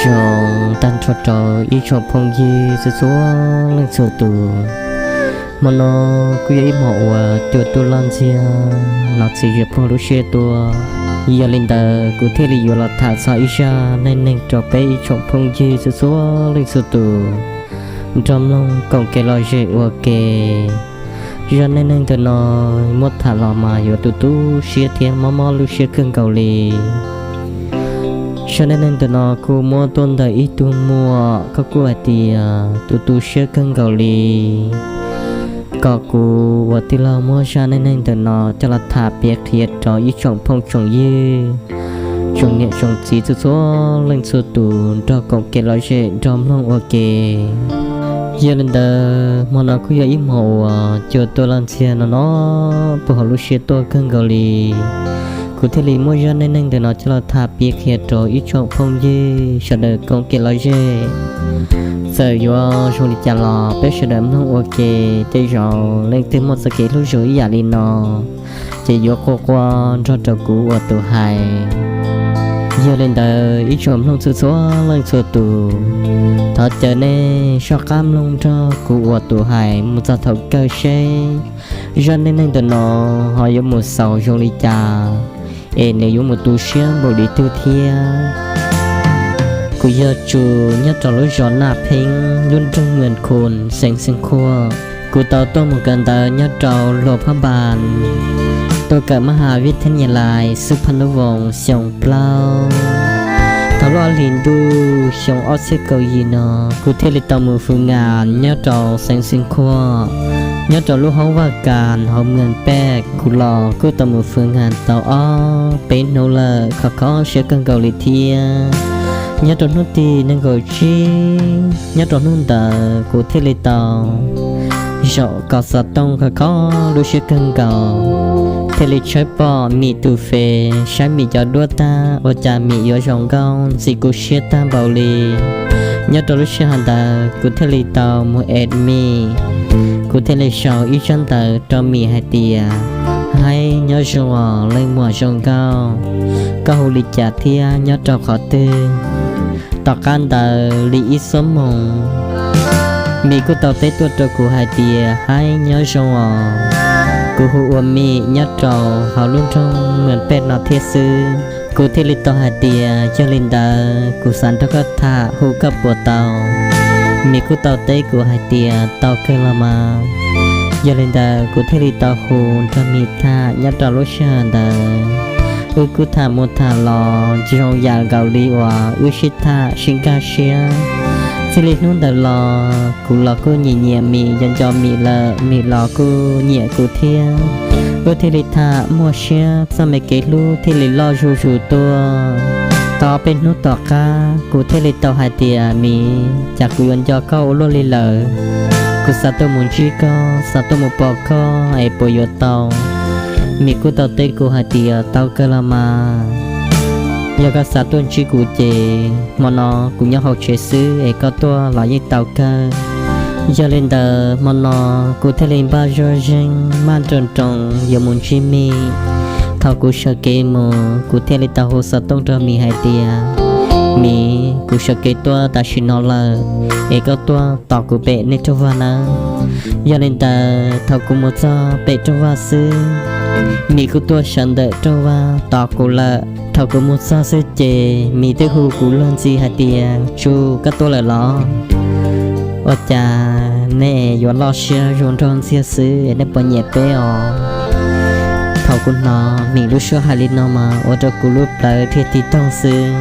Zoo tag nrho rau ib tsoom phooj ywg txhua txhua leej txhua tus. Hmo no kuj yog ib hmo uas cua tuaj loj ntxiag no txiv zam pog lub siab tuaj. Yog li ntawd kuv thiaj li yuav los tham txog ib zaj neej neeg rau peb ib tsoom phooj ywg txhua txhua leej txhua tus nrog mloog koom kev lom zem ua ke. Zaj neej neeg ntawm no muab tham los mas yuav tu tu siab thiab mob mob lub siab kawg nkaus li. Zaj neej neeg ntawm no kuj muab tuaj ntawm ib tug muam, koj kuj hais tias tu tu siab kawg nkaus li, kom kuv ua tij laug muab zaj neej neeg ntawm no coj los tham piav qhia rau ib tsoom phooj tsoom ywg, tsoom niam tsoom txiv txhua txhua leej txhua tus nrog koom kev lom zem nrog mloog ua ke. Yog li ntawd hmo no kuj yog ib hmo uas cua tuaj loj ntxiag no no puag hauv lub siab tuaj kawg nkaus li. Kuv thiaj li muab zaj neej neeg ntawm no coj los tham piav qhia rau ib tsoom phooj ywg sawv daws koom kev lom zem. Txawm yuav zoo li cas los peb sawv daws mloog ua ke, tej zaum leej twg muaj txoj kev hlub zoo ib yam li no ces yuav quaj quaj nrog rau kuv ua tus hais. Yog li ntawd ib tsoom mloog txhua txhua leej txhua tus, thov caw nej soj qab mloog nrog kuv ua tus hais mus txog thaum kawg seb zaj neej neeg ntawm no ho yuav mus xaus zoo li cas, es nws yuav mus tu siab npaum li twg thiab. Kuv yog Tsum nyob rau lub zos Naj Pheeb, lub nroog Muas Khus, xeev Xeev Khuam. Kuv tau tuaj mus kawm ntawv nyob rau Luas Phab Npas, tuaj kawm mab has vib thab nyas lais xub phab nub voos xyoo plaub. Thaum lub ob hlis ntuj xyoo ob txhiab kaum yim no, kuv thiaj li tau mus fwv ngas nyob rau xeev Xeev Khuam, nyob rau lub hoob vaj kas hauv Muas Pej. Kuv los kuj tau mus fwv ngas tau ob peb hnub lawm, khov kho siab kawg nkaus li thiab. Nyob rau hnub tim nees nkaum tsib, nyob rau hnub ntawd kuv thiaj li tau zaum kom xov tooj khov kho lub siab kawg nkaus, thiaj li tshawb pom Mim tus Fev, saib Mim cov duab tag ua cas Mim yuav zoo nkauj ntxim kuv siab tag npaum li. Nyob rau lub sij hawm ntawd kuv thiaj li tau mus add Mim, kuv thiaj li sau ib tsab ntawv rau Mim hais tias, haib, nyob zoo os leej muam zoo nkauj, koj hu li cas thiab nyob rau qhov twg? Tom qab ntawd li ib xuab moos, Mim kuj tau teb tuaj rau kuv hais tias, haib, nyob zoo os, kuv hu ua Mim nyob rau hauv lub nroog Muas Pej no thiab xwb. Kuv thiaj li tau hais tias, yog li ntawd kuv xav nrog koj tham, hu koj puas tau? Mim kuj tau teb kuv hais tias, tau kawg los mas. Yog li ntawd kuv thiaj li tau hu nrog Mim tham. Nyob rau lub sij hawm ntawd wb kuj tham mus tham los zoo yam nkaus li uas wb sib tham sib nkag siab. Txij li hnub ntawd los kuv los kuj nyiam nyiam Mim, nco nco Mim lawm, Mim los kuj nyiam kuv thiab. Wb thiaj li tham muaj siab, txoj me kev hlub thiaj li loj zuj zus tuaj. Tau ob peb hnub tom qab kuv thiaj li tau hais tias, Mim, cas kuv yuav nco koj ua luaj li lawm. Kuv xav tuaj mus ntsib koj, xav tuaj mus pom koj es puas yuav tau? Mim kuj tau teb kuv hais tias, tau kawg los mas. Yog koj xav tuaj ntsib kuv ces hmo no kuv nyob hauv tsev xwb es koj tuaj los yeej tau kawg. Yog li ntawd hmo no kuv thiaj li npaj zoj zeeg maj nroos nroos yuav mus ntsib Mim. Thaum kuv sawv kev mus kuv thiaj li tau hu xov tooj rau Mim hais tias, Mim, kuv sawv kev tuaj tam sim no lawm, es koj tuaj tos kuv pem nej rooj vag nawb. Yog li ntawd thaum kuv mus txog pem rooj vag xwb, Mim kuj tuaj sawv ntawm rooj vag tos kuv lawm. Thaum kuv mus txog xwb ces Mim twb hu kuv luag ntxhi hais tias, Tsum, koj tuaj lawm los? Ua cas nej yuav loj siab zoo nraug ntxiag xwb, nej puas nyiam peb os? Thaum kuv hnov Mim lub suab hais li no mas ua rau kuv lub plawv dhia tig toog xwb.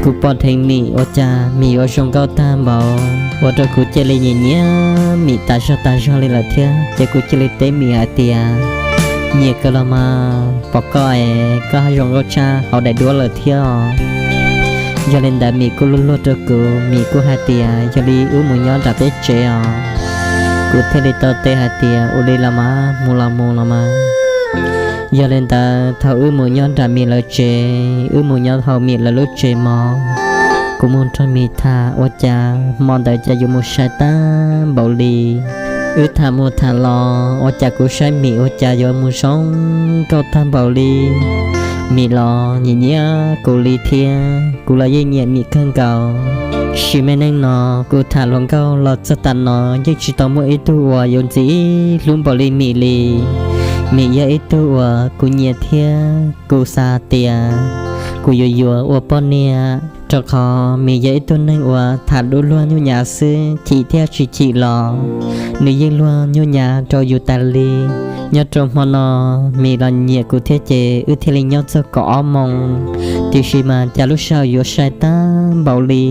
Kuv pom dheev Mim ua cas Mim yuav zoo nkauj tag npaum, ua rau kuv cia li nyiam nyiam Mim tas zog tas zog li lawm thiab. Ces kuv cia li teb Mim hais tias, nyiam kawg los mas, pom koj es koj zoo nkauj tshaj hauv daim duab lawm thiab os. Yog li ntawd Mim kuj luag luag rau kuv, Mim kuj hais tias, yog li wb mus nyob nram peb tsev os. Kuv thiaj li tau teb hais tias, ua li los mas, mus los mus los mas. Yog li ntawd thaum wb mus nyob nram Mim lawv tsev, wb mus nyob hauv Mim lawv lub tsev mov, kuv mus nrog Mim tham ua cas hmo ntawd cas yuav mus sai tag npaum li. Wb tham mus tham los ua cas kuv saib Mim ua cas yuav mus zoo nkauj tag npaum li. Mim los nyiam nyiam kuv li thiab, kuv los yeej nyiam Mim kawg nkaus. Sim me neej no kuv tham hluas nkauj los txog tas no yeej tsis tau muaj ib tug uas yuav ntxim hlub npaum li Mim li. Mim yog ib tug uas kuv nyiam thiab kuv xav tias kuv yuav yuav ua poj niam, rau qhov Mim yog ib tug neeg uas tham lub luag nyuj nyav xwb, chim thiab tsis chim los nws yeej luag nyuj nyav rau yus tas li. Nyob rau hmo no Mim los nyiam kuv thiab ces wb thiaj li nyob txog kaum ob moos, tiam sis mas cas lub sij hawm yuav sai tag npaum li.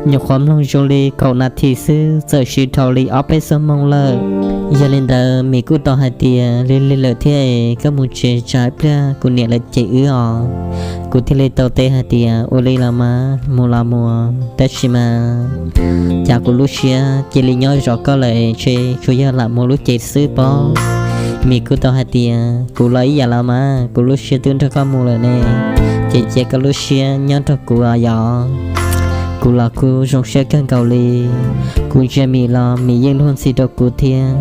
Nyuam qhuav mloog zoo li kaum nas this xwb txawm siv dhau li ob peb xuab moos lawm. Yog li ntawd Mim kuj tau hais tias, lig lig lawm thiab es koj mus tsev, tsam ib pliag kuv niam lawv cem wb os. Kuv thiaj li tau teb hais tias, ua li los mas, mus los mus, tab sis mas cas kuv lub siab cia li nyob zov koj lawm, ntshe tsuas yog lam mus lub cev xwb pob. Mim kuj tau hais tias, kuv los ib yam los mas, kuv lub siab twb nrog koj mus lawm ne, ces cia koj lub siab nyob nrog kuv os yom. Kuv los kuj zoo siab kawg nkaus li. Kuv ntsia Mim los Mim yeej luag ntxhi rau kuv thiab.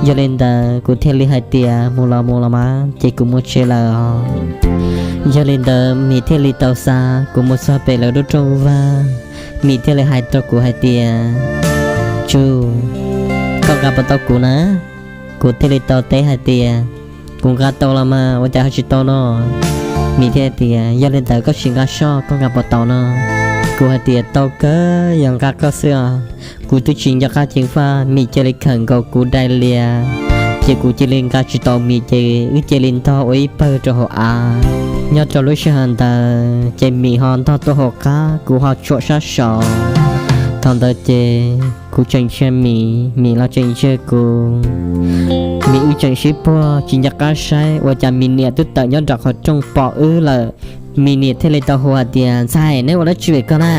Yog li ntawd kuv thiaj li hais tias, mus los mus los mas, ces kuv mus tsev lawm os. Yog li ntawd Mim thiaj li tau xa kuv mus txog pem lawv lub rooj vag. Mim thiaj li hais rau kuv hais tias, Tsu, koj nqa puas tau kuv na? Kuv thiaj li tau teb hais tias, kuv nqa tau los mas, ua cas ho tsis tau no? Mim thiaj tias, yog li ntawd koj sim nqa soj, koj nqa puas tau no? Kuv hais tias, tau kawg, yog nqa koj xwb os. Kuv twb tsis nco qab ceev faj, Mim cia li khawm nkaus kuv dai lias, ces kuv cia li nqa tsis tau Mim ces wb cia li ntog ua ib pawg rau hauv av. Nyob rau lub sij hawm ntawd ces Mim ho ntog tuaj hauv qab, kuv ho tsuam sab saud. Thaum ntawd ces kuv tseem ntsia Mim, Mim los tseem ntsia kuv. Mim wb tseem sib puag tsis nco qab saib, ua cas Mim niam twb tawm nyob nram qhov rooj pom wb lawm. Mim niam thiaj li tau hu hais tias, ntxhais, neb ua dab tsi pem ko na?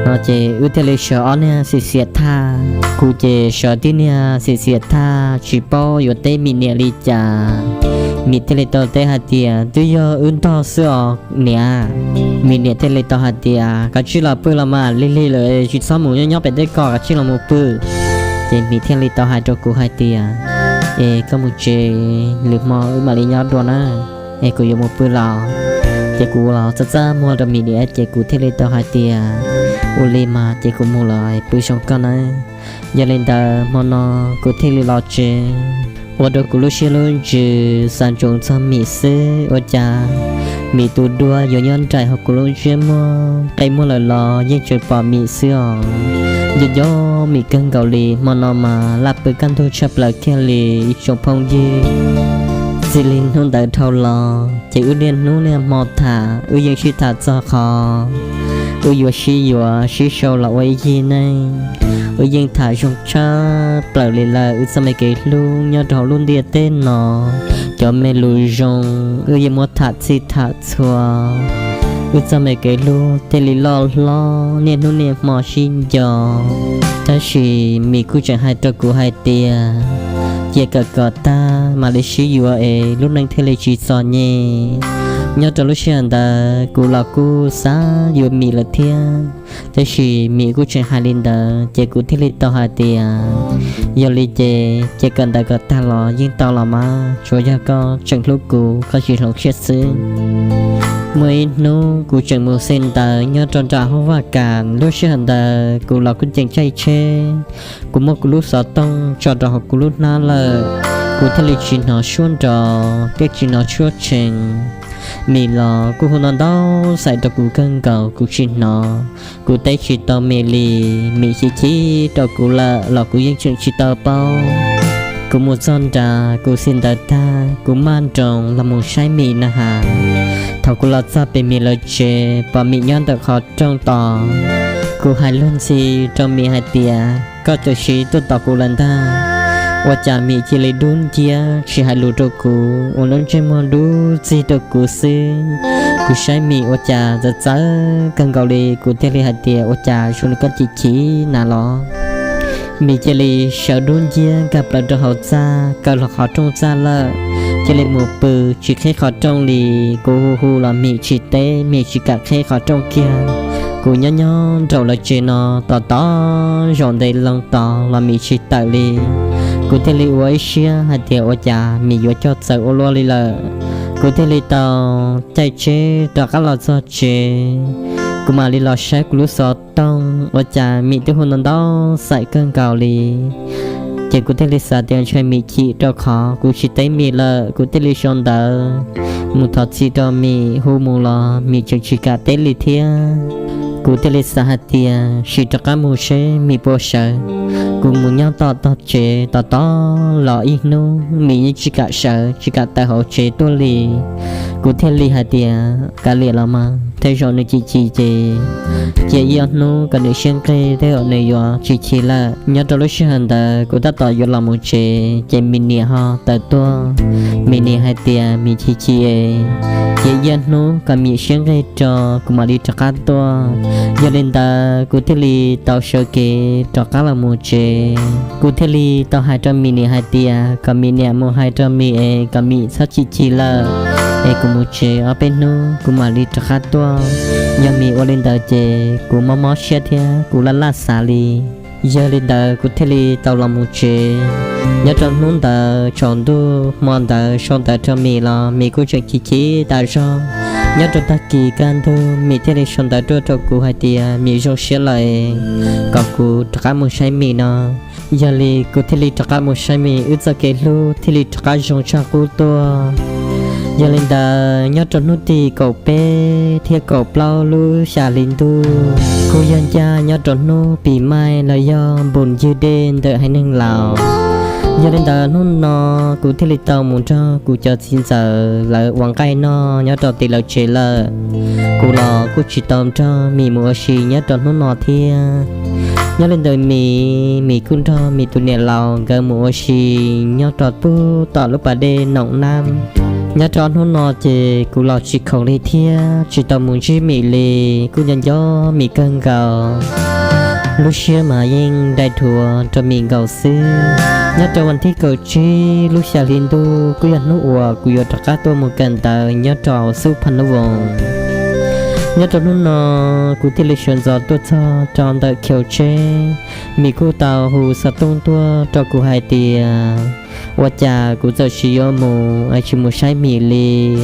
No ces wb thiaj li sawv ob niag xiam xiam thaj. Kuv ces sawv tib niag xiam xiam thaj tsis paub yuav teb Mim niam li cas. Mim thiaj li tau teb hais tias, twb yog wb ntog xwb os niam. Mim niam thiaj li tau hais tias, kav tsij los pw los mas, lig lig lawm tsis txhob mus nyob nyob pem tej ko, kav tsij los mus pw. Ces Mim thiaj li tau hais rau kuv hais tias, es koj mus tsev, lwm hmo wb mam li nyob dua na, es kuv yuav mus pw los. Ces kuv los txaj txaj muag rau Mim niam ces kuv thiaj li tau hais tias, ua li mas ces kuv mus los pw zoo koj nawb. Yog li ntawd hmo no kuv thiaj li los tsev, ua rau kuv lub siab lub ntsws xav ntsoov txog Mim xwb, ua cas Mim tus dua yuav nyob nraim hauv kuv lub ntsiab muag, qe muag lawm los yeej tseem pom Mim xwb os. Nco nco Mim kawg nkaus li, hmo no mas laj pw kaj ntug tshaj plaws kiag li ib tsoom phooj ywg. Txij li hnub ntawd dhau los ces wb niaj hnub niaj hmo tham, wb yeej sib tham txog qhov wb yuav sib yuav sib sau los ua ib yig neej. Wb yeej tham zoo tshaj plaws li lawm, wb txoj me kev hlub nyob rau hauv lub ntiaj teb no, cov me lus zoo wb yeej muab tham txhij tham txhua. Wb txoj me kev hlub thiaj li loj hlob niaj hnub niaj hmo sib nco. Tab sis Mim kuj tseem hais rau kuv hais tias, cia kawm kom tag mam li sib yuav es lub neej thiaj li tsis txom nyem. Nyob rau lub sij hawm ntawd kuv los kuj xav yuav Mim lawm thiab, tab sis Mim kuj tseem hais li ntawd ces kuv thiaj li tau hais tias, yog li ces cia kawm ntawv kom tag los yeej tau los mas, tsuas yog koj tseem hlub kuv koj tsis hloov siab xwb. Muaj ib hnub kuv tseem mus xi ntawv nyob rau nram hoob vaj kas, lub sij hawm ntawd kuv los kuj ceem caij tsheb. Kuv muab kuv lub xov tooj tso rau hauv kuv lub hnab lawm, kuv thiaj li tsis hnov suab nrov thiab tsis hnov suab tshee. Mim los kuj hu ntau ntau xais rau kuv kawg nkaus kuv tsis hnov. Kuv teb tsis tau Mim li, Mim chim chim rau kuv lawm los kuv yeej tseem tsis tau paub. Kuv mus txog nrad kuv xi ntawv tag kuv maj nroos los mus saib Mim na has. Thaum kuv los txog pem Mim lawv tsev pom Mim nyob ntawm qhov rooj tos, kuv hais luag ntxhi rau Mim hais tias, koj txawm siv tuaj tos kuv lawm ntag. Ua cas Mim cia li dub nciab tsis hais lus rau kuv, ua lub ntsej muag dub txig rau kuv xwb. Kuv saib Mim ua cas txawv txawv kawg nkaus li, kuv thiaj li hais tias, ua cas zoo li koj chim chim na los? Mim cia li sawv dub nciab nkag plaws rau hauv txaj, kaw hlo qhov rooj txaj lawm, cia li mus pw tsis qhib qhov rooj li. Kuv hu hu los Mim tsis teb, Mim tsis kam qhib qhov rooj kiag. Kuv nyob nyob nraum lawv tsev no tos tos zaum ntev loo tos los Mim tsis tawm li. Kuv thiaj li ua ib siab hais tias ua cas Mim yuav coj txawv ua luaj li lawm. Kuv thiaj li tau caij tsheb rov qab los txog tsev. Kuv mam li los saib kuv lub xov tooj, ua cas Mim twb hu ntau ntau xaim kawg nkaus li. Ces kuv thiaj li xav tias ntshe Mim chim rau qhov kuv tsis teb Mim lawm, kuv thiaj li sau ntawv mus thov txim rau Mim, hu mus los Mim tseem tsis kam teb li thiab. Kuv thiaj li xav hais tias sim rov qab mus seb Mim puas sawv. Kuv mus nyob tom tog tsev tos tos los ib hnub Mim yeej tsis kam sawv, tsis kam tawm hauv tsev tuaj li. Kuv thiaj li hais tias kav liam los mas, tej zaum nws chim chim ces cia ib ob hnub kom nws siab nqig, tej zaum nws yuav tsis chim lawm. Nyob rau lub sij hawm ntawd kuv tab tom yuav los mus tsev, ces Mim niam ho tawm tuaj. Mim niam hais tias Mim chim chim es cia ib ob hnub kom Mim siab nqig tso, kuv mam li rov qab tuaj. Yog li ntawd kuv thiaj li tau sawv kev rov qab los mus tsev. Kuv thiaj li tau hais rau Mim niam hais tias kom Mim niam mus hais rau Mim es kom Mim txhob chim chim lawm, es kuv mus tsev ob peb hnub kuv mam li rov qab tuaj. Yog Mim ua li ntawd ces kuv mob mob siab thiab kuv laj laj xav li. Yog li ntawd kuv thiaj li tau los mus tsev. Nyob rau hnub ntawd tsaus ntuj hmo ntawd sau ntawv rau Mim los Mim kuj tseem chim chim tas zog. Nyob rau tag kis kaj ntug Mim thiaj li sau ntawv tuaj rau kuv hais tias Mim zoo siab lawm, kom kuv rov qab mus saib Mim no. Yog li kuv thiaj li rov qab mus saib Mim, wb txoj kev hlub thiaj li rov qab zoo tshaj qub tuaj. Yog li ntawd nyob rau hnub tim kaum peb thiab kaum plaub lub xya hli ntuj, kuj yog ncaj nyob rau hnub pis maij los yog npus ywg dej ntawm haiv neeg Laus. Yog li ntawd hnub no kuv thiaj li tau mus nrog kuv cov txiv ntxawm lawv ua nqaij noj nyob rau tim lawv tsev lawm. Kuv los kuj tsis tau nrog Mim mus ua si nyob rau hnub no thiab. Nyob li ntawd Mim, Mim kuj nrog Mim tus niam laus nkawd mus ua si nyob rau pem tom lub pas dej Noom Nab. Nyob rau hnub no ces kuv los tsis khoom li thiab tsis tau mus ntsib Mim li, kuj nco nco Mim kawg nkaus. Lub siab mas yeej dai dhuav rau Mim nkaus xwb. Nyob rau vas thib kaum tsib lub xya hli ntuj kuj yog hnub uas kuv yuav rov qab tuaj mus kawm ntawv nyob rau xub Pha Nub Voos. Nyob rau hnub no kuv thiaj li sawv ntxov tuaj txog rau ntawm khiv tsheb. Mim kuj tau hu xov tooj tuaj rau kuv hais tias ua cas kuv txawm tsis yuav mus es tsis mus saib Mim li.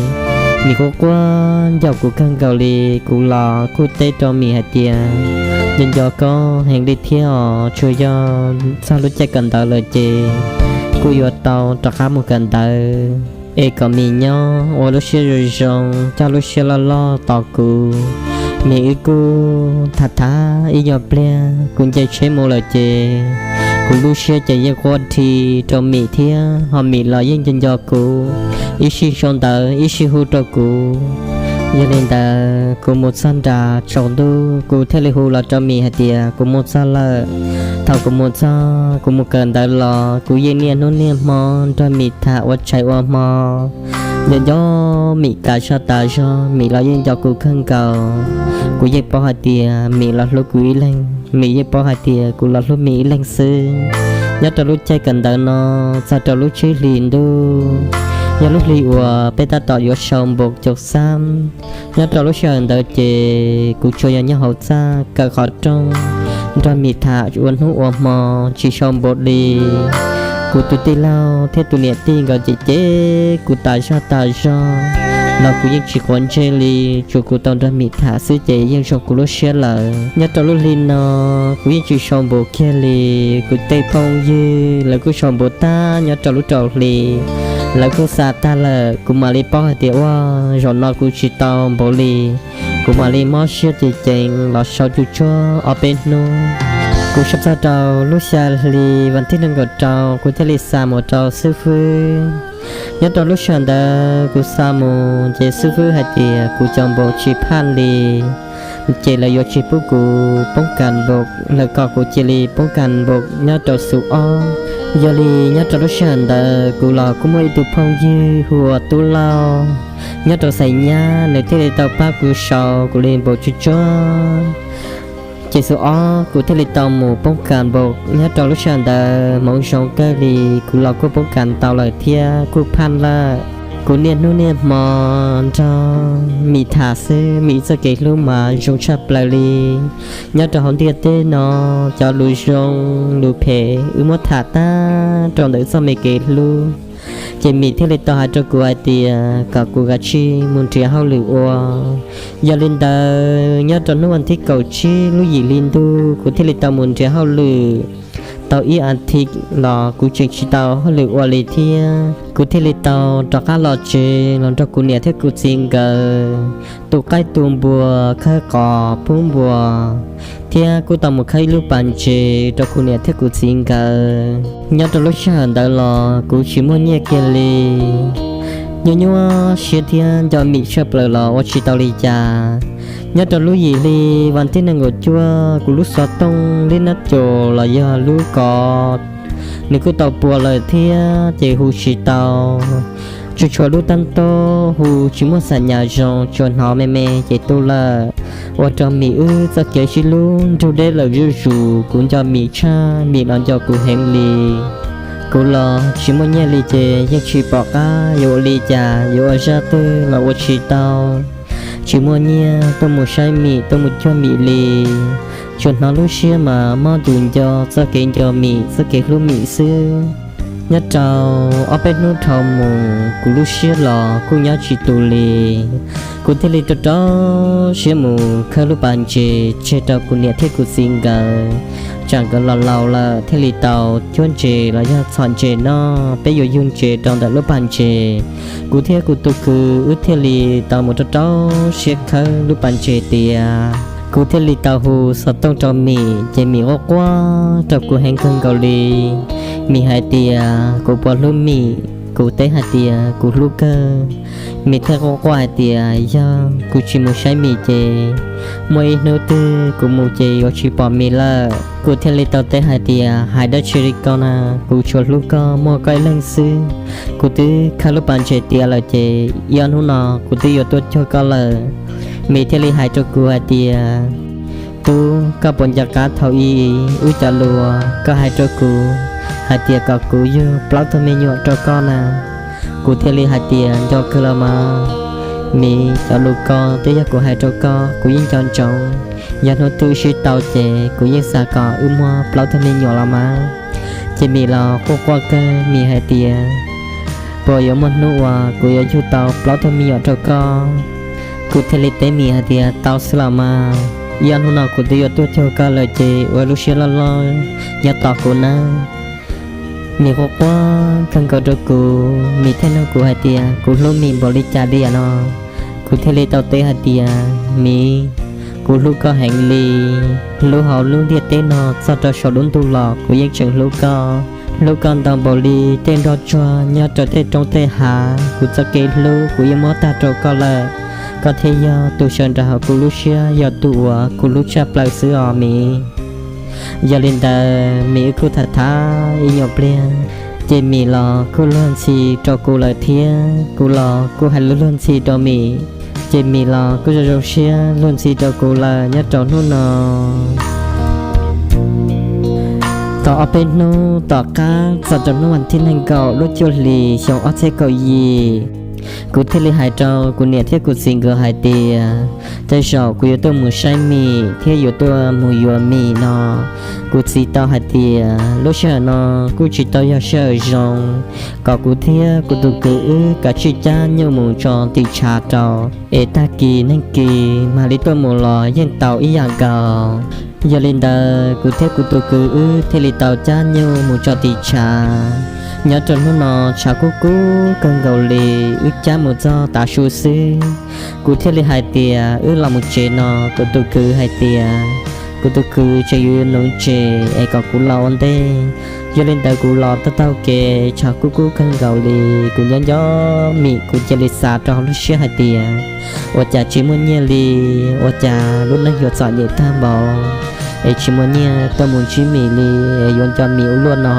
Mim kuj quaj ncaum kuv kawg nkaus li, kuv los kuj teb rau Mim hais tias nco nco koj heev li thiab os, tsuas yog txog lub caij kawm ntawv lawm ces kuj yuav tau rov qab mus kawm ntawv, es kom Mim nyob ua lub siab zoo zoo, coj lub siab loj loj tos kuv. Mim wb kuj tham tham ib nyuag pliag kuv nce tsheb mus lawm ces kuv lub siab ces yeej quaj dhi rau Mim thiab ho Mim los yeej nco nco kuv, ib sij sau ntawv ib sij hu rau kuv. Yog li ntawd kuv mus txog nram tsaus ntuj kuv thiaj li hu los rau Mim hais tias kuv mus txog lawm. Thaum kuv mus txog kuv mus kawm ntawv los kuv yeej niaj hnub niaj hmo nrog Mim tham ua tshais ua hmo. Nco nco Mim tas zog tas zog, Mim los yeej nco kuv kawg nkaus. Kuv yeej paub hais tias Mim los hlub kuv ib leeg, Mim yeej paub hais tias kuv los hlub Mim ib leeg xwb. Nyob rau lub caij kawm ntawv no txog rau lub tsib hlis ntuj, yog lub hli uas peb tab tom yuav sau npaum caum xab. Nyob rau lub sij hawm ntawd ces kuv tsuas yog nyob hauv txaj kawm qhov rooj, nrog Mim tham ua hnub ua hmo tsis sau npaum li. Kuv tus tij laug thiab tus niam tij nkawd cem cem kuv tas zog tas zog los kuv yeej tsis quav ntsej li, tsuas kuv tau nrog Mim tham xwb ces yeej zoo kuv lub siab lawm. Nyob rau lub hli no kuv yeej tsis sau npaum kiag li. Kuv tej phooj ywg lawv kuj sau npaum tag nyob rau lub rau hli, lawv kuj xa tag lawm. Kuv mam li paub hais tias ua zaum no kuv tsis tau npaum li. Kuv mam li mob siab ces ceev los sau tsuj tsuag ob peb hnub. Kuv sau txog rau lub xya hli vas thib nees nkaum rau kuv thiaj li xa mus rau xib fwb. Nyob rau lub sij hawm ntawd kuv xa mus ces xib fwb hais tias kuv cov npaum tsis phaj li, ces lawv yuav tsis pub kuv poob kas npaum, lawv kom kuv cia li poob kas npaum nyob rau xu ob. Yog li nyob rau lub sij hawm ntawd kuv los kuj muaj ib tug phooj ywg hu ua Tub Lauj nyob rau Xais Nyab, nws thiaj li tau pab kuv sau kuv li npaum tsuj tsuag. Ces xu ob kuv thiaj li tau mus poob kas npaum. Nyob rau lub sij hawm ntawd hmoov zoo kawg li, kuv los kuj poob kas tau lawm thiab kuj phaj lawm. Kuv niaj hnub niaj hmo nrog Mim tham xwb, Mim txoj kev hlub mas zoo tshaj plaws li. Nyob rau hauv ntiaj teb no, cov lus zoo lus phem wb muab tham tag rau ntawm txoj me kev hlub. Ces Mim thiaj li tau hais rau kuv hais tias kom kuv kav tsij mus nrhiav hauj lwm ua. Yog li ntawd nyob rau hnub vas thib kaum tsib lub yim hli ntuj kuv thiaj li tau mus nrhiav hauj lwm. Tau ib as thiv los kuv tseem tsis tau hauj lwm ua li thiab, kuv thiaj li tau rov qab los tsev los nrog kuv niam thiab kuv txiv nkawd tu qaib tu npua, khawb qos pub npua, thiab kuj tau mus khawb ib lub pas ntses rau kuv niam thiab kuv txiv nkawd. Nyob rau lub sij hawm ntawd los kuv tsis muaj nyiaj kiag li, nyuaj nyuaj siab thiab nco Mim tshaj plaws los ua tsis tau li cas. Nyob rau lub yim hli vas thib nees nkaum cuaj kuv lub xov tooj lib nab caus los yog lub kov nws kuj tau puas lawm thiab ces hu tsis tau. Tsuas tshuav lub tab ntaub hu tsis muaj xam nyas zoo, tsuas hnov me me ces tu lawm. Ua rau Mim wb txoj kev sib hlub nrug deb lawm zuj zus, kuv nco Mim tshaj, Mim los nco kuv heev li. Kuv los tsis muaj nyiaj li ces yeej tsis pom qab yuav ua li cas, yuav ua zaj twg los ua tsis tau. Tsis muaj nyiaj tuaj mus saib Mim, tuaj mus cuag Mim li. Tsuas hnov lub siab mas mob ntuj nco txoj kev nco Mim, txoj kev hlub Mim xwb. Nyob rau ob peb hnub dhau mus kuv lub siab los kuj nyob tsis tus li. Kuv thiaj li rau rau siab mus khawb lub pas ntses tseg rau kuv niam thiab kuv txiv nkawd, tsam nkawd los laus lawm thiaj li tau cuab ntses los yog txhom ntses noj, peb yuav yug ntses rau ntawm lub pas ntses. Kuv thiab kuv tus kwv wb thiaj li tau mus rau rau siab khawb lub pas ntses tiav. Kuv thiaj li tau hu xov tooj rau Mim ces Mim quaj quaj rau kuv heev kawg nkaus li. Mim hais tias kuv puas hlub Mim, kuv teb hais tias kuv hlub kawg. Mim thiaj quaj quaj hais tias yog kuv tsis mus saib Mim ces muaj ib hnub twg kuv mus ces yuav tsis pom Mim lawm. Kuv thiaj li tau teb hais tias hais dab tsi li ko na, kuv tsuas hlub koj muaj koj ib leeg xwb. Kuv twb khawb lub pas ntses tiav lawm ces ib ob hnub no kuv twb yuav tuaj cuag koj lawm. Mim thiaj li hais rau kuv hais tias tub, koj puas nco qab thaum ub wb cov lus koj hais rau kuv hais tias kom kuv yug plaub tug me nyuam rau koj na? Kuv thiaj li hais tias nco kawg los mas Mim, cov lus ko twb yog kuv hais rau koj, kuv yeej nco ntsoov. Yog hnub twg sib tau ces kuv yeej xav kom wb muaj plaub tug me nyuam los mas. Ces Mim los quaj quaj kawg, Mim hais tias puas yuav muaj hnub uas kuv yuav yug tau plaub tug me nyuam rau koj? Kuv thiaj li teb Mim hais tias tau xwb los mas, ib ob hnub no kuv twb yuav tuaj cuag koj lawm ces ua lub siab loj loj nyob tos kuv nawb. Mim quaj quaj kawg nkaus rau kuv, Mim thiaj nug kuv hais tias kuv hlub Mim npaum li cas li no. Kuv thiaj li tau teb hais tias Mim, kuv hlub koj heev li. Lub hauv lub ntiaj teb no txog rau saum lub ntuj los kuv yeej tseem hlub koj. Hlub koj ntau npaum li tej nroj tsuag nyob rau tej roob tej hav, kuv txoj kev hlub kuv yeej muab tag rau koj lawm. Koj thiaj yog tus sawv nraum hauv kuv lub siab, yog tus uas kuv hlub tshaj plaws xwb os Mim. Yog li ntawd Mim wb kuj tham tham ib nyuag pliag, ces Mim los kuj luag ntxhi rau kuv lawm thiab kuv los kuj hais lus luag ntxhi rau Mim, ces Mim los kuj zoo zoo siab luag ntxhi rau kuv lawm nyob rau hnub no. Tau ob peb hnub tom qab txog rau hnub vas thib nees nkaum lub cuaj hlis xyoo ob txhiab kaum yim, kuv thiaj li hais rau kuv niam thiab kuv txiv nkawd hais tias tej zaum kuv yuav tuaj mus saib Mim thiab yuav tuaj mus yuav Mim no. Kuv txiv tau hais tias lub sij hawm no kuj tsis tau yog sij hawm zoo, kom kuv thiab kuv tus kwv wb kav tsij cab nyuj mus tso tim tshav rau, es tag kis neeg kis mam li tuaj mus los yeej tau ib yam nkaus. Yog li ntawd kuv thiab kuv tus kwv wb thiaj li tau cab nyuj mus tso tim tshav. Nyob rau hnub no tshav kub kub kawg nkaus li, wb cab mus txog tav su xwb, kuv thiaj li hais tias wb los mus tsev no. Kuv tus kwv hais tias kuv tus kwv tseem yuav nuv ntses es kom kuv los ua ntej. Yog li ntawd kuv los taug taug kev tshav kub kub kawg nkaus li, kuv nyob nco Mim, kuv cia li xav rau hauv lub siab hais tias ua cas tsis muaj nyiaj li, ua cas lub neej yuav txom nyem tag npaum es tsis muaj nyiaj tuaj mus ntsib Mim li, es yuav nco Mim ua luaj no.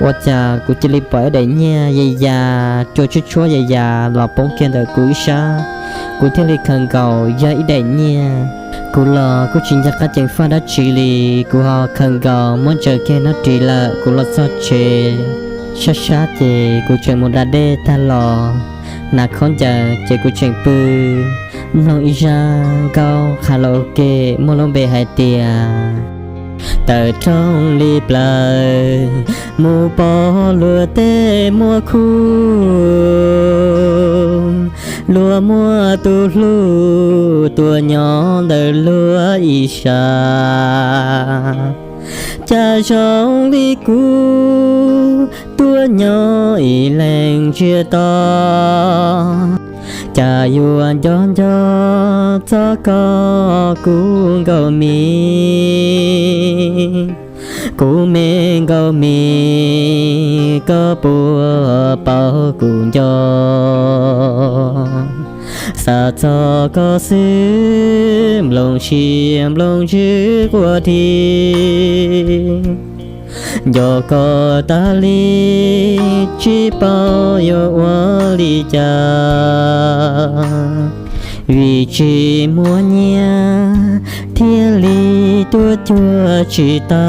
Ua cas kuv cia li pom ib daim nyiaj ya ya, cua tshuab tshuab ya ya los poob kiag ntawm kuv ib sab. Kuv thiaj li khaws nkaus yog ib daim nyiaj. Kuv los kuj tsis nco qab ceev faj dab tsi li, kuv ho khaws nkaus muab ntsaws kiag nab ris lawm. Kuv los txog tsev sab sab ces kuv tseem mus da dej tag los hnav khaub ncaws ces kuv tseem pw mloog ib zaj nkauj karaoke muaj lub npe hais tias Tawm rooj li plaws mus pom luag tej muaj khub, luag muaj tus hlub tuaj nyob ntawm luag ib sab. Cas zoo li kuv tuaj nyob ib leeg ntsiag to, cas yuav nco nco txog koj kuv nkauj mi, kuv me nkauj mi, koj puas paub kuv nco. Xav txog koj xwb nplooj siab nplooj ntsws quaj dhi, nco koj tas li tsis paub yuav ua li cas, vim tsis muaj nyiaj thiaj li tuaj cuag tsis tau.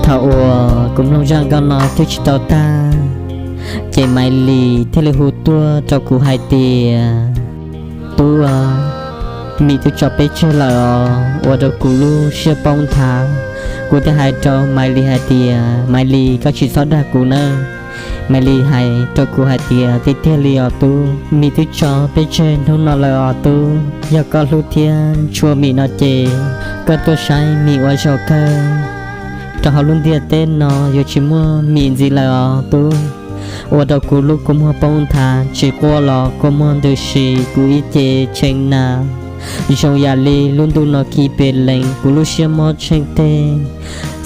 Thaum uas kuv mloog zaj nkauj no twb tsis tau tag, ces Maiv Lis thiaj li hu tuaj rau kuv hais tias, Tub, Mim twb tso peb tseg lawm os. Ua rau kuv lub siab poob nthav, kuv thiaj hais rau Maiv Lis hais tias, Maiv Lis, koj tsis txhob dag kuv nawb. Maiv Lis hais rau kuv hais tias, Tiag tiag li os tub, Mim twb tso peb tseg hnub no lawm os tub. Yog koj hlub thiab tshua Mim no ces koj tuaj saib Mim ua zaum kawg. Rau hauv lub ntiaj teb no yuav tsis muaj Mim ntxiv lawm os tub. Ua rau kuv lub kua muag poob nthav, tsis quaj los kua muag ntws si, kuv ib ce tshee na. Zoo yam li lub ntuj no khi pes lees, kuv lub siab mob tsheej teg.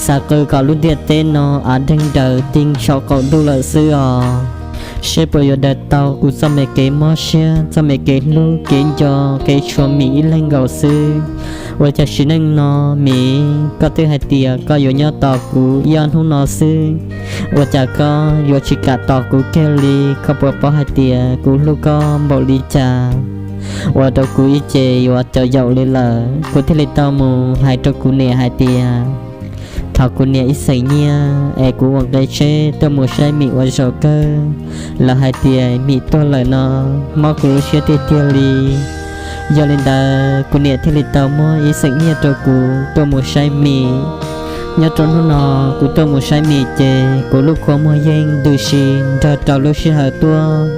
Xav qw kom lub ntiaj teb no av deeg daws ti saum qaum ntuj lawm xwb os. Seb puas yuav daws tau kuv txoj me kev mob siab, txoj me kev hlub kev nco, kev tshua Mim ib leeg nkaus xwb. Ua cas sim neej no Mim, koj twb hais tias koj yuav nyob tos kuv ib ob hnub no xwb, ua cas koj yuav tsis kam tos kuv kiag li? Koj puas paub hais tias kuv hlub koj npaum li cas? Ua rau kuv ib ce yuav cov yaum li lawm. Kuv thiaj li tau mus hais rau kuv niam hais tias, thov kuv niam ib xeem nyiaj es kuv ua nqe tsheb tuaj mus saib Mim ua zaum kawg. Lawv hais tias Mim tuag lawm no, mob kuv lub siab tiag tiag li. Yog li ntawd kuv niam thiaj li tau muab ib xeem nyiaj rau kuv tuaj mus saib Mim. Nyob rau hnub no kuv tuaj mus saib Mim ces kuv lub kua muag yeej ntws si nrog rau lub sij hawm tuaj.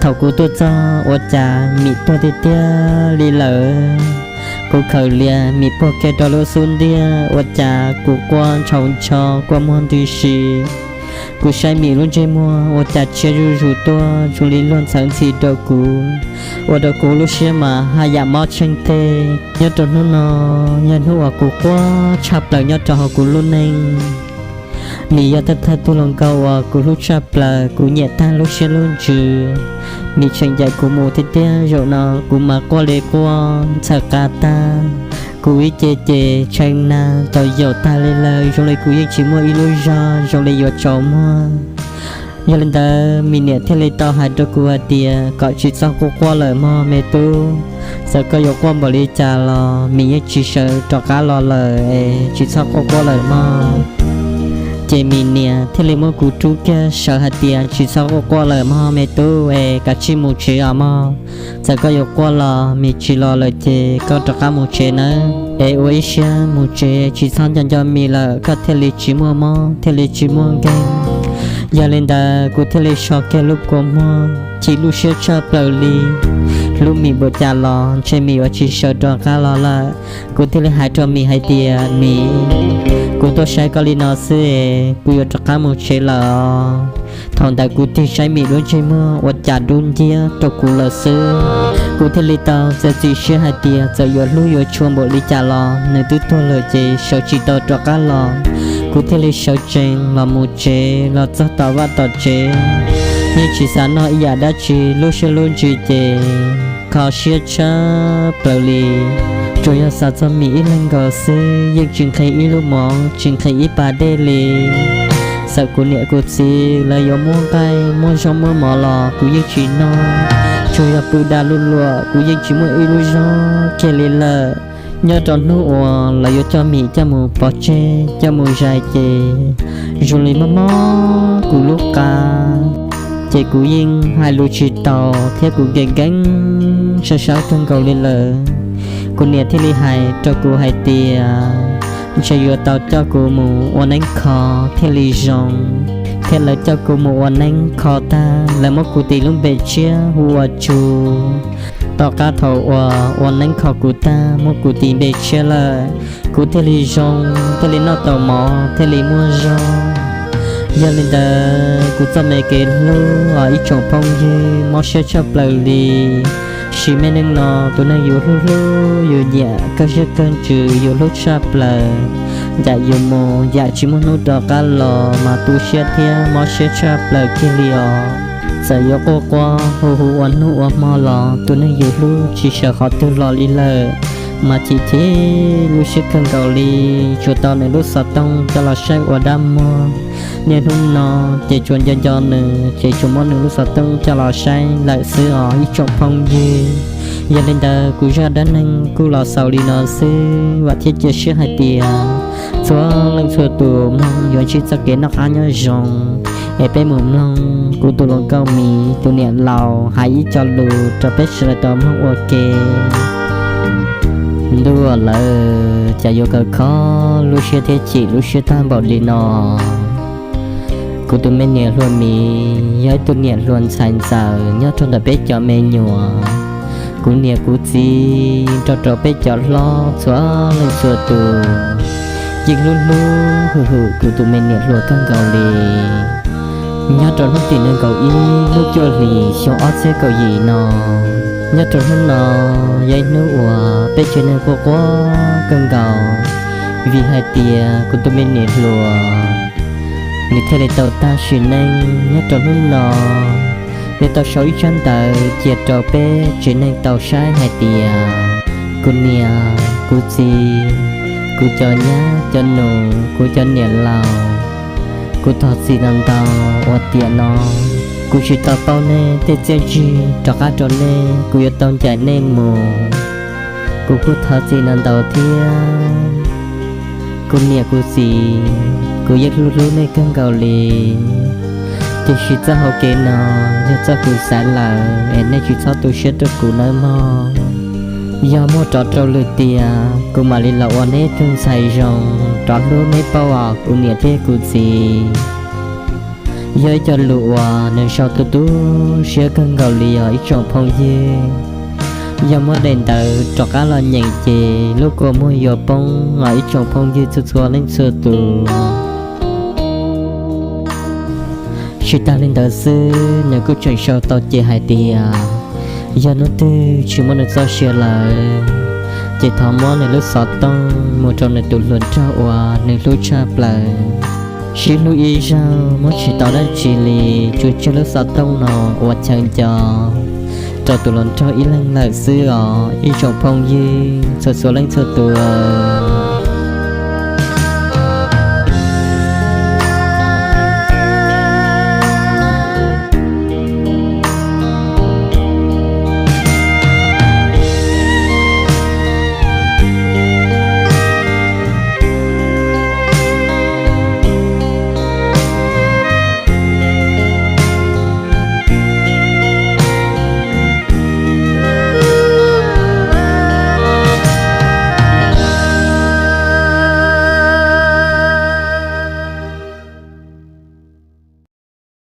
Thaum kuv tuaj txog ua cas Mim tuag tiag tiag li lawm. Kuv khaws lias Mim puag kiag rau lub xub ntiag, ua cas kuv quaj ntshau ntsho kua muag ntws si. Kuv saib Mim lub ntsej muag ua cas tshiab zuj zus tuaj zoo li luag ntxhawv ntxhi rau kuv, ua rau kuv lub siab mas haj yam mob tsheej teg. Nyob rau hnub no yog hnub uas kuv quaj tshaj plaws nyob rau hauv kuv lub neej. Mim yog thawj thawj tug hluas nkauj uas kuv hlub tshaj plaws, kuv nyiam tag lub siab lub ntsws. Mim tseem ncaim kuv mus tiag tiag, zaum no kuv mas quaj li quaj ntxhawm qa tag. Kuv ib ce ces tshee nag tau yaum tag li lawm, zoo li kuv yeej tsis muaj ib lub zog zoo li yuav tsaus muag. Yog li ntawd Mim niam thiaj li tau hais rau kuv hais tias kom tsis txhob quaj quaj lawm mog me tub. Txawm koj yuav quaj npaum li cas los Mim yeej tsis sawv rov qab los lawm es tsis txhob quaj quaj lawm mog. Ces Mim niam thiaj li muab kuv rub kiag sawv hais tias tsis txhob quaj quaj lawm mog me tub es kav tsij mus tsev os mog. Txawm koj yuav quaj los Mim tsis los lawm ces koj rov qab mus tsev nawb. Es ua ib siab mus tsev tsis txhob nco nco Mim lawm koj thiaj li tsis muaj mob thiaj li tsis muaj nkeeg. Yog li ntawd kuv thiaj li so kiag lub kua muag chim lub siab tshaj plaws li. Hlub Mim npaum cas los ntshe Mim yuav tsis sawv rov qab los lawm. Kuv thiaj li hais rau Mim hais tias Mim, kuv tuaj saib koj li no xwb es kuv yuav rov qab mus tsev lawm os. Thaum ntawd kuv tig saib Mim lub ntsej muag ua cas dub nciab rau kuv lawm xwb. Kuv thiaj li tau txiav txim siab hais tias txawm yuav hlub yuav tshua npaum li cas los nws twb tuag lawm ces sawv tsis tau rov qab los. Kuv thiaj li sawv tsees los mus tsev, los txog tom vaj tom tsev, yeej tsis xav noj ib yam dab tsi, lub siab lub ntsws ces kho siab tshaj plaws li. Tsuas yog xav txog Mim ib leeg nkaus xwb, yeej tsis nqhis ib lub mov, tsis nqhis ib pas dej li. Txawm kuv niam kuv txiv lawv yuav muab nqaij muab zaub muab mov los kuv yeej tsis noj. Tsuas yog pw da luj luam, kuv yeej tsis muaj ib lub zog kiag li lawm. Nyob rau hnub uas lawv yuav coj Mim coj mus pov tseg coj mus zais ces zoo li mob mob kuv lub qa. Ces kuv yeej hais lus tsis tau thiab kuv nkees nkees sab sab kawg nkaus li lawm. Kuv niam thiaj li hais rau kuv hais tias ntshe yuav tau coj kuv mus ua neeb kho thiaj li zoo. Thiab lawv coj kuv mus ua neeb kho tag, lawv muab kuv tis lub npe tshiab hu ua Tsu. Tom qab thaum uas ua neeb kho kuv tag muab kuv tis npe tshiab lawm, kuv thiaj li zoo, thiaj li noj tau mov, thiaj li muaj zog. Yog li ntawd kuv txoj me kev hlub os ib tsoom phooj ywg mob siab tshaj plaws li. Sim me neej no tus neeg yus hlub hlub yus nyiam kawg siab kawg ntsws yus hlub tshaj plaws, yam yus mus yam tsis muaj hnub rov qab los mas tu siab thiab mob siab tshaj plaws kiag li os. Txawm yuav quaj quaj hu hu ua hnub ua hmo los tus neeg yus hlub tsis sawv qhov twg los li lawm, mas chim chim lub siab kawg nkaus li. Tsuas tau nws lub xov tooj coj los saib ua dab muag. Niaj hnub no ces tsuas nco nco nws ces tsuas muab nws lub xov tooj coj los saib lawm xwb os ib tsoom phooj ywg. Yog li ntawd kuv zaj dab neeg kuj los xaus li no xwb, vam thiab cia siab hais tias txhua leej txhua tus mloog yuav ntsib txoj kev noj qab nyob zoo. Es peb mus mloog kuv tus hluas nkauj Miv tus niam laus hais ib co lus rau peb sawv daws tau mloog ua ke. Ntuj aw lawm, cas yuav kawg kho lub siab thiab chim lub siab tag npaum li no. Kuv tus me niam hluas Miv yog ib tug niam hluas ntxhais ntxawm nyob rau ntawm peb cov me nyuam. Kuv niam kuv txiv nrog rau peb cov hlob txhua leej txhua tus yeej hlub hlub hwm hwm kuv tus me niam hluas kawg nkaus li. Nyob rau hnub tim nees nkaum ib lub cuaj hlis xyoo ob txhiab kaum yim no, nyob rau hnub no yog ib hnub uas peb tsev neeg quaj quaj kawg nkaus, vim hais tias kuv tus me niam hluas nws thiaj li tau tag sim neej. Nyob rau hnub no nws tau sau ib tsab ntawv cia rau peb tsev neeg tau saib hais tias, kuv niam kuv txiv, kuv cov nyab cov nus, kuv cov niam laus, kuv thov txim ntau ntau uas tiam no kuv tsis tau paub nej tej txiaj ntsig rov qab rau nej, kuv yuav tau ncaim nej mus. Kuv kuj thov txim ntau ntau thiab. Kuv niam kuv txiv, kuv yeej hlub hlub nej kawg nkaus li, tiam sis txoj hau kev no yog txoj kuv xaiv lawm es nej tsis txhob tu siab rau kuv nawb mog. Yog muaj rov rau lwm tiam kuv mam li los ua neb tug ntxhais zoo rov hlub neb pauj os kuv niam thiab kuv txiv. Yog ib co lus uas nws sau tu tu siab kawg nkaus li os ib tsoom phooj ywg. Yog muab daim ntawv rov qab los nyeem ces lub kua muag yuav poob os ib tsoom phooj ywg txhua txhua leej txhua tus. Tsis tas li ntawd xwb, nws kuj tseem sau tau ces hais tias yog hnub twg tsis muaj nws txoj sia lawm, ces thov muab nws lub xov tooj mus rau nws tus hluas nraug uas nws hlub tshaj plaws. Sib hlub ib zaug muab tsis tau dab tsi li, tsuas tseg lub xov tooj no ua chaw nco rau tus hluas nraug ib leeg lawm xwb os ib tsoom phooj ywg txhua txhua leej txhua tus.